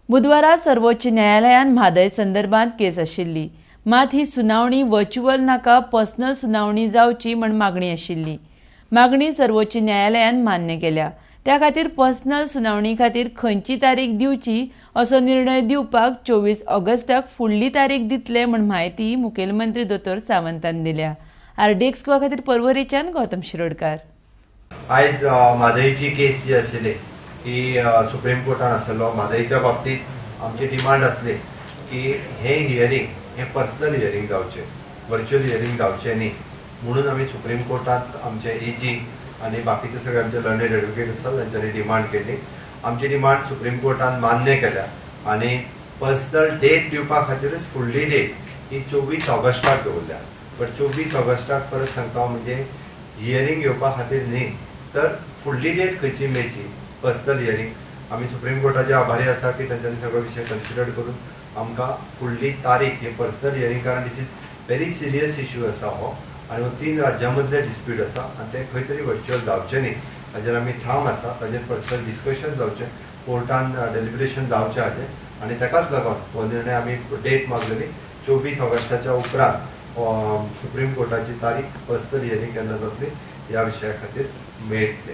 बुधवारा सर्वोच्च न्यायालयान म्हादय संदर्भात केस आशिल्ली. मात ही सुनावणी वर्च्युअल नाका, पर्सनल सुनावणी जावची म्हण मागणी आशिल्ली. मागणी सर्वोच्च न्यायालयान मान्य केल्या. त्या खातीर पर्सनल सुनावणी खातीर खंयची तारीख दिवची असो निर्णय दिवपाक 24 ऑगस्टाक फुडली तारीख दितले म्हण म्हायती मुखेलमंत्री दोतोर सावंतान दिल्या. आरडीएक्स गोवा खातीर पर्वरेच्यान गौतम शिरोडकार. आयज म्हादयची केस जी आशिल्ली ती सुप्रीम कोर्टान आसलो. म्हादयच्या बाबतींत आमची डिमांड आसली की हे हियरींग हे पर्सनल हियरींग जावचें, वर्च्युअल हियरींग जावचें न्ही म्हणून आमी सुप्रीम कोर्टांत आमचे एजी आनी बाकीचे सगळे आमचे लर्नेड एडवोकेट आसात तांच्यांनी डिमांड केली. आमची डिमांड सुप्रीम कोर्टान मान्य केल्या आनी पर्सनल डेट दिवपा खातीरच फुडली डेट ही 24 ऑगस्टाक दवरल्या. बट 24 ऑगस्टाक परत सांगता, म्हणजे हियरींग घेवपा खातीर न्ही, तर फुडली डेट खंयची मेळची पर्सनल हियरींग. आमी सुप्रीम कोर्टाचे आभारी आसा की तांच्यांनी सगळो विशय कन्सिडर करून आमकां फुडली तारीख हे पर्सनल हियरींग, कारण this is very serious issue आसा हो आनी हो 3 राज्यां मदले डिस्प्यूट आसा आनी ते खंय तरी वर्च्युअल जावचें न्ही ताजेर आमी ठाम आसा. ताजेर पर्सनल डिस्कशन जावचें, कोर्टान डेलिब्रेशन जावचें हाजें आनी ताकाच लागून हो निर्णय आमी डेट मागलेली 24 ऑगस्टाच्या उपरांत सुप्रीम कोर्टाची तारीख पर्सनल हियरींग केन्ना जातली ह्या विशया खातीर मेळटली.